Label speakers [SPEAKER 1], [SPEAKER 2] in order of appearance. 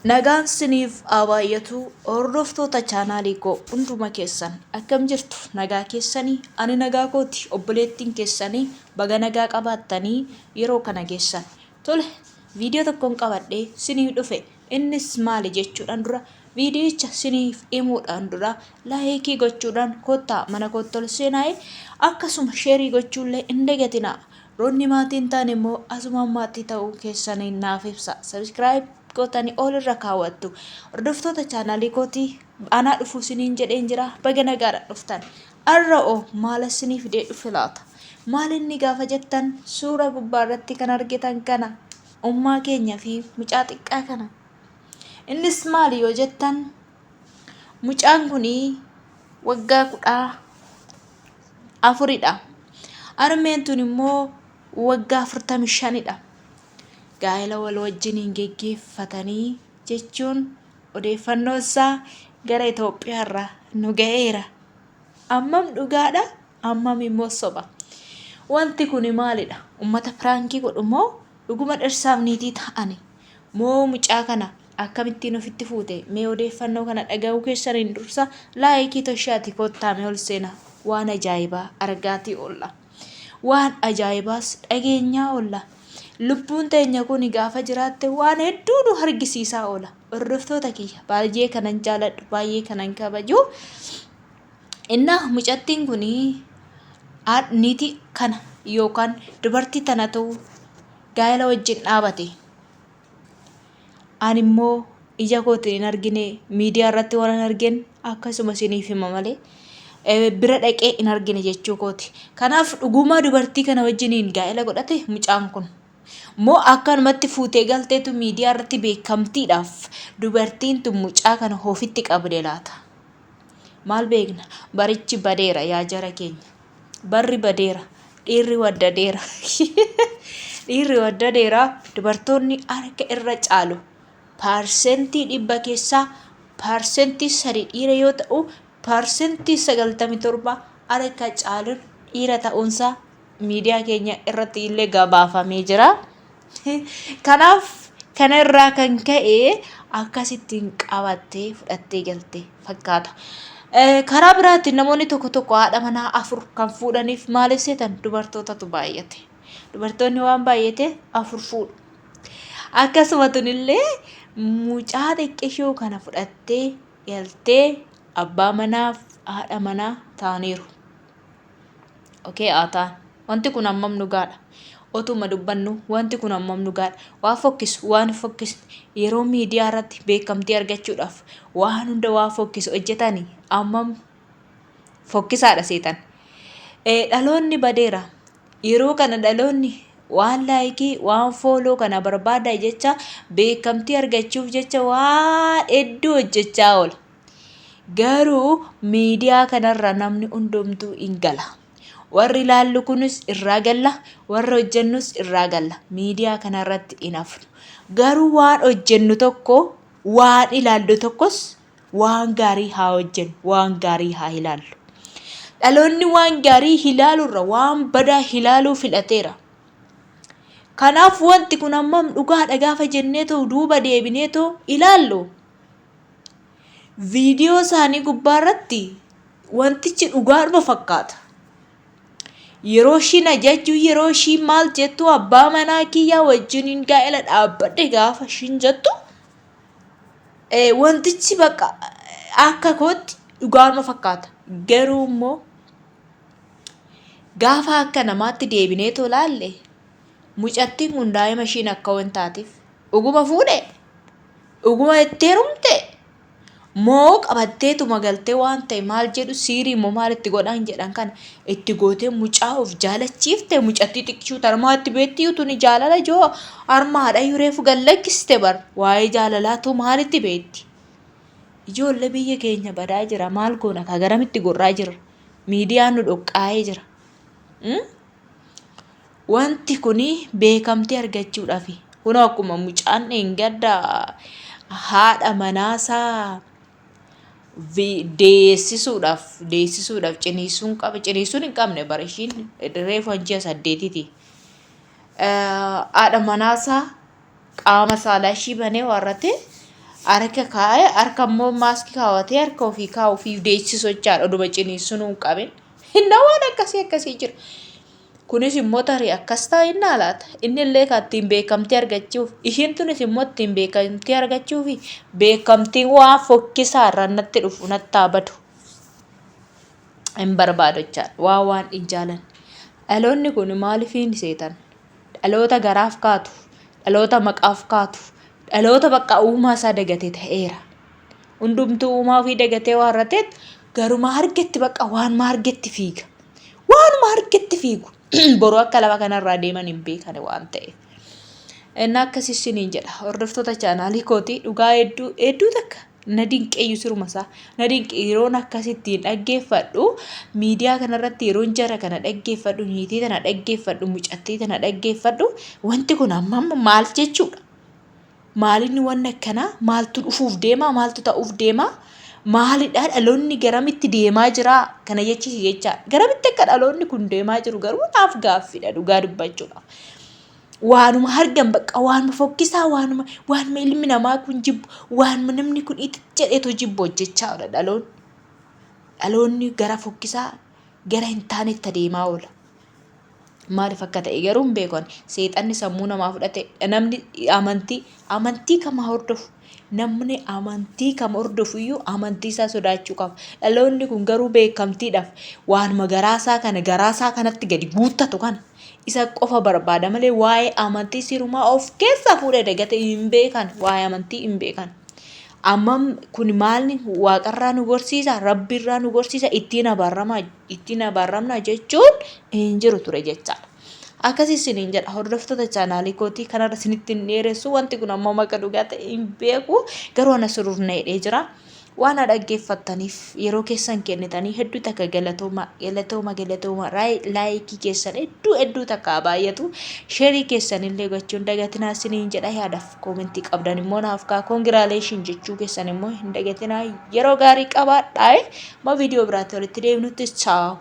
[SPEAKER 1] Nagaan siniif haa baay'atu hordoftoota chaanaalii koo hunduma keessan akkam jirtu nagaa keessanii ani nagaa kooti obboleettiin keessanii baga nagaa qabaattanii yeroo kana geessan tole viidiyoo tokkoon qabadhee siniif dhufe innis maali jechuudhaan dura viidiyicha siniif himuudhaan dura laayikii gochuudhaan kottaa mana kootti ol seenaa'e akkasuma sheerii gochuullee hin dagatinaa Roonni maatii hin taane immoo asumaan maatii ta'uu keessaniin naaf ibsa. Subscribe gootanii ol irra kaawwattu. Hordoftoota chaanaalii kootii anaa dhufuu isiniin jedheen jira. Baga nagaadhaan dhuftan. Har'a'oo maal isinii fidee dhufe laata? Maal inni gaafa jettan suura gubbaa irratti kan argitan kana ummaa keenya fi mucaa xiqqaa kana. Innis maali yoo jettan mucaan kun waggaa 14dha. Harmeen tun immoo waggaa 45dha. Gaa'ela wal wajjiniin geggeeffatanii jechuun odeeffannoo isaa gara Itoophiyaa irraa nu ga'eera. Ammam dhugaadha? Ammam immoo soba? Wanti kun maalidha? Ummata piraankii godhu moo dhuguma dhirsaaf niitii ta'ani? Moo mucaa kana akkamittiin ofitti fuute? Mee odeeffannoo kana dhaga'uu keessaniin dursa laayikii toshaati kottaa mee ol seenaa. Waan ajaa'ibaa argaatii oolla. Waan ajaa'ibaas dhageenyaa oolla. Lubbuun teenya kun gaafa jiraatte waan hedduu nu argisiisaa oola. Hordoftoota kiyya baay'ee kanan jaaladhu baay'ee kanan kabaju. Innaa mucattiin kun niitii kana yookaan dubartii tanatu gaa'ela wajjin dhaabate. Ani immoo ija kootiin hin argine miidiyaa irratti waan hin argin akkasuma isiniif hima malee bira dhaqee hin argine jechuu kooti. Kanaaf dhugumaa dubartii kana wajjiniin gaa'ela godhate mucaan kun. Moo akkanumatti fuutee galteetu miidiyaa irratti beekamtiidhaaf dubartiin tun mucaa kana ofitti qabde laata? Maal beekna? Barichi badeera yaa jara keenya. Barri badeera. Dhiirri waddadeera. Dhiirri waddadeera. Dubartoonni harka irra caalu. Paarsentii 100 keessaa paarsentii 3 dhiira yoo ta'u, paarsentii 97 harka caaluun dhiira ta'uunsaa miidiyaa keenya irratti illee gabaafamee jira. Kanaaf kana irraa kan ka'e akkasittiin qabattee fudhattee galte fakkaata. Karaa biraatiin namoonni tokko tokko haadha manaa afur kan fuudhaniif maaliif seetan dubartootatu baay'ate. Dubartoonni waan baay'ate afur fuudhu. Akkasuma tunillee mucaa xiqqishuu kana fudhattee galtee abbaa manaaf haadha manaa ta'aniiru. Okay, haa ta'an. Wanti kun hammam dhugaadha? Otuma dubbannu wanti kun hammam dhugaadha? Waa fokkisu, waan hin fokkisne yeroo miidiyaa irratti beekamtii argachuudhaaf waan hunda waa fokkisu hojjetani hammam fokkisaadha seetan. Dhaloonni badeera. Yeroo kana dhaloonni waan laayikii, waan fooloo kana barbaada jecha beekamtii argachuuf jecha waan hedduu hojjechaa oola. Garuu miidiyaa kanarra namni hundumtuu hin gala. Warri ilaallu kunis irraa galla, warri hojjennus irraa galla. Miidiyaa kanarratti hin hafnu. Garuu waan hojjennu tokko, waan ilaallu tokkos waan gaarii haa hojjennu, waan gaarii haa ilaallu. Dhaloonni waan gaarii ilaaluurra waan badaa ilaaluu filateera. Kanaaf wanti kun hammam dhugaadha gaafa jenneetoo duuba deebineetoo ilaallu Viidiyoo isaanii gubbaa irratti wantichi dhugaadhuma fakkaata. Yeroo ishiin ajajju yeroo ishiin maal jettu abbaa manaa kiyyaa wajjiniin gaa'ela dhaabbadhe gaafa ishiin jettu wantichi bakka akka kootti dhugaadhuma fakkaata. Garuu immoo gaafa akka namaatti deebinee tolaalle mucattiin kun daa'ima ishiin akka wantaatif dhuguma fuudhe Dhuguma itti heerumte? Moo qabatteetuma galtee waan ta'e maal jedhu siirii moo maal itti godhaan jedhan kana itti gootee mucaa of jaalachiifte mucattii xiqqishuu tarmaa itti beettii tuni jaalala joo harmaadha iyyuu reefu gad lakkiste bar waa'ee jaalalaatu maalitti beetti? Ijoollee biyya keenya badaa jira maal goona kaa garamitti gorraa jirra miidiyaan nu dhoqqaa'ee jira. Wanti kun beekamtii argachuudhaafi. Kunoo akkuma mucaan dheengadda haadha manaasaa deessisuudhaaf deessisuudhaaf ciniinsuun qaba ciniinsuun hin qabne bara ishiin reefu ji'a saddeetiiti. Haadha manaasaa qaama saalaa ishii banee waarratee Harka kaa'ee harka immoo maaskii kaawwatee harka ofii kaa'u ofiif deessisu jechaadha oduma ciniinsunuu hin qabin. Hinna waan akkasii akkasii jira. Kunis immoo tarii akkas ta'a innaa laata? Inni illee kan ittiin beekamtii argachuuf ishiin tunis immoo ittiin beekamtii argachuuf beekamtiin waan fokkisaa irraa natti dhufu natti haa badu. Hin barbaadu jechaadha. Waan waan hin jaalanne. Dhaloonni kun maaliif hin seetan? Dhaloota garaaf kaatu, dhaloota maqaaf kaatu, dhaloota bakka uumaa isaa dagate ta'eera. Hundumtuu uumaa ofii dagatee waan rateet garuma argetti bakka waanuma argetti fiiga. Waanuma argetti fiigu. Boru akka lafa kanarraa deeman hin beekan waan ta'eef. Inni akkasii isiniin jedha. Hordoftoota chaanaalii kootii dhugaa hedduu hedduu takka na dinqeeyyu siruma isaa. Na dinqe yeroon akkasittiin dhaggeeffadhu miidiyaa kanarratti yeroon jara kana dhaggeeffadhu niitii tana dhaggeeffadhu mucattii tana dhaggeeffadhu wanti kun amma amma maal jechuudha? Maalinni wanni akkanaa maaltu dhufuuf deema maaltu ta'uuf deema maalidha dhaloonni garamitti deemaa jira kana jechisi jecha garamitti akka dhaloonni kun deemaa jiru garuu naaf gaaffiidha dhugaa dubbachuudhaaf. Waanuma argan bakka waanuma fokkisaa waanuma waanuma ilmi namaa kun jibbu waanuma namni kun itti jedhetu jibbu hojjechaa oola dhaloonni. Dhaloonni gara fokkisaa gara hin taanetti adeemaa oola. Maaliif akka ta'e garuu hin beeku ani. Seexanni sammuu namaa fudhate namni amantii amantii kam haa hordofu namni amantii kam hordofu iyyuu amantii isaa sodaachuu qaba. Dhaloonni kun garuu beekamtiidhaaf waanuma garaa isaa kana garaa isaa kanatti gadi guuttatu kana isa qofa barbaada malee waa'ee amantii sirumaa of keessaa fuudhee dagate hin beekan waa'ee amantii hin beekan. Ammam kun maalni waaqarraa nu gorsiisa rabbiirraa nu gorsiisa ittiin abaaramaa ittiin abaaramna jechuun hin jiru ture jechaadha. Akkasii isiniin jedha hordoftoota chaanaalii kootii kanarra isinitti hin dheeressu wanti kun ammoo maka dhugaa ta'e hin beeku garuu ana surur na hidhee jira. Waan na dhaggeeffattaniif yeroo keessan kennitanii hedduu takka galatooma galatooma galatooma laayikii keessan hedduu hedduu takka haa baay'atu sheerii keessan illee gochuun dagatinaa isiniin jedha yaadaaf koomentii qabdan immoo naaf kaa koongiraaleeshin jechuu keessan immoo hin dagatinaa yeroo gaarii qabaadhaa. Amma viidiyoo biraatti walitti deebinutti chaaw.